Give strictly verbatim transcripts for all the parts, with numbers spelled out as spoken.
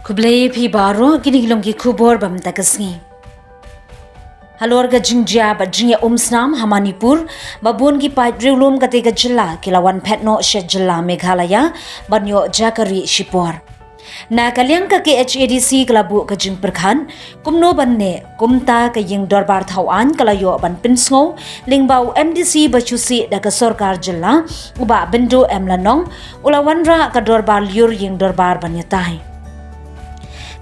Khublei phi baroh, kine ki long ki khubor ba mynta ka sngi. Halor ka jingjia bad jingïaumsnam ha Manipur, ba bun ki paid riewlum katei ka jylla ki la wan phet noh sha jylla Meghalaya ban ïoh jaka rieh shipor. Na ka liang ka K H A D C ka la buh ka jingpyrkhat kumno ban neh, kumta ka ïing dorbar thaw aiñ ka la ïoh ban pynsngew lyngba u M D C ba shu sih da ka sorkar jylla, u Bah Byndu M Lanong, u la wanrah ka dorbar lyiur ïing dorbar ban ïatai.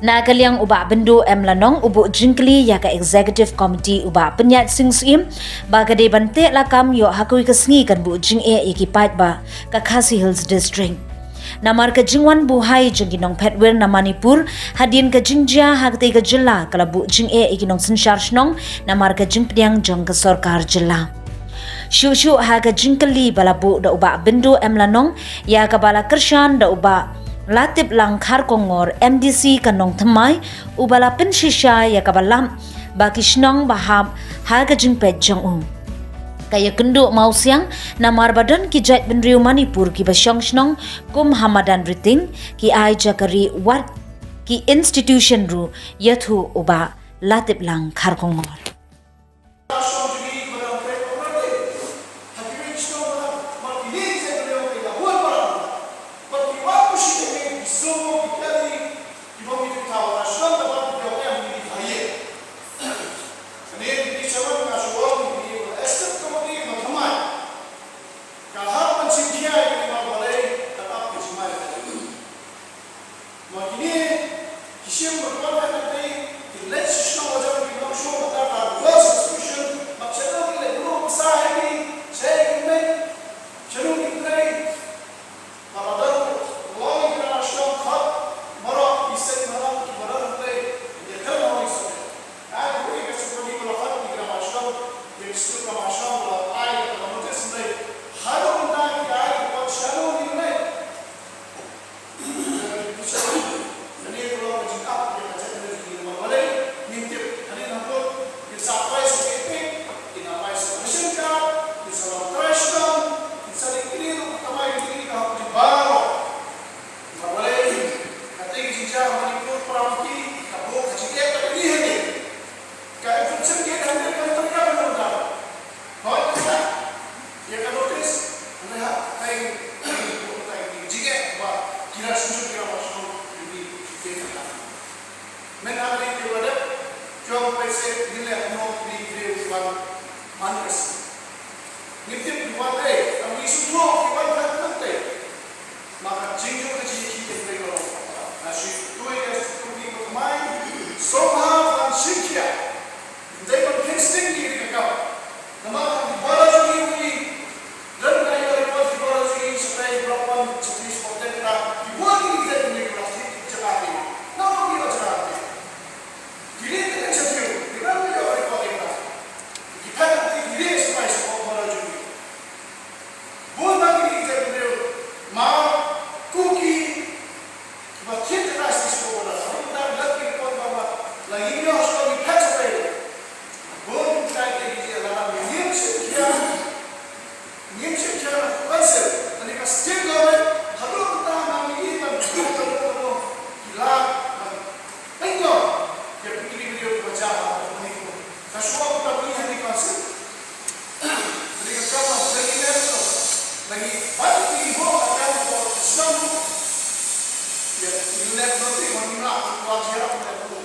Na ka liang u Bah Byndu M Lanong u buh jingkylli ïa ka Executive Committee u Bah Pynïaid Sing Syiem ba ka dei ban teh lakam ïoh ha kawei ka sngi kan buh jingeh ïa ki paidbah ka Khasi Hills District. Namar ka jingwan buhai jong ki nongphet wir na Manipur hadien ka jingjia ha katei ka jylla ka la buh jingeh ïa ki nongsynshar shnong namar ka jingpdiang jong ka sorkar jylla. Shuh shuh ha ka jingkylli ba la buh da u Bah Byndu M Lanong ïa kaba la kyrshan da u Bah Latiplang Kharkongor, M D C ka Nongthymmai, uba la pynshisha ïa kaba lap ba ki shnong ba hap ha ka jingpeit jong u. Ka ïakynduh mawsiang namar ba don ki jaitbynriew Manipur kiba shong shnong kum ha madan Riting, ki ai jaka rieh wat ki institution ruh, ïathuh u Bah Latiplang Kharkongor. Ka hap ban shim khia ïa kane ka malwalei, ka hap ban shim khia. Ma kine ki shim ban wan ha kane, ki leit sha shnong ba jong ki nongshong ba ta ka Royal Subscription, ma shano ki leit, ruh sa ha ki, sa ha ki leit, shano ki trei. Ba la don, long ki na shnong khot, marok ki seng marok ki ba don trei, ïa ka long ki seng. Ai, ruh ïa ka seng ki ba la khot ki na shnong, ïa ki seng na shnong ba la ai ka notice trei. Haduh mynta ki ai ki khot shano ki leit. Ka infection gate hynrei kan tyrka ban ong da. Hooid, ka ïa ka notice, hynrei ha, ka ïa ka jingeh ba ki la shu ki la ba shu ki ki ki ka. Men ha ri ki wa dep, jong peit se ngin leh kumno ki ki wan man ka si. Ngim tip ki wan ei, tang ki shu thok ki wan kan tang te. Ma ka jingjur ka jingïakhih ka trei ka long. Nga shu ïathuh ïa ka struktur ki ba thymmai, sngewbha ban shim khia. Ym dei ban kheiñ sting ki ri ka kam. Namar ka ki para jong ngi, don ka ïa report ki para jong ngi, shatai ba wan, shatai sport den ka, ki bun ki ri ka jong ngi ka la thik ki jaka ki. Namar ki la jaka ki. Ki ri ka jong shatai, ki ran ki ïa report ki ka. Ki phet ki ri shatai sport para jong ngi. Bun ba ki ri ki jaka ki. Ma, ku ki, Kiba thied jaka sha sha border, haduh mynta ki lap ki report ba ma la ïoh sha ki phet sha phet. Bun ki tai ki ïa la ngim shim khia, ngim shim khia na council, na ka state government, haduh mynta ma ngi ban kut haduh mynta ki la ban pynïoh ïa ki video kiba jia ha Manipur. Ka shuwa ba ngi ha ki council. Lagi ka kam lagi leh tu. Lagi bad ki bo ka kam ko Islam. Ya, ni leh tu ti man na ko jia ko tu.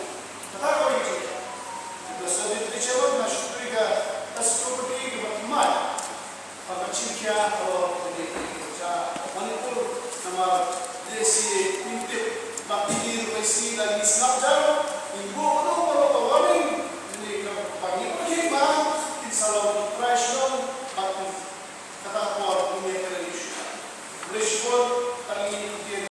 Kata ko ni. Kita sedih tu cewek na syukuri ka S K P T ke berteman. Maka cinta ko ni kerja Manipur nama D C intip bak ini rumah isi lagi senap jauh.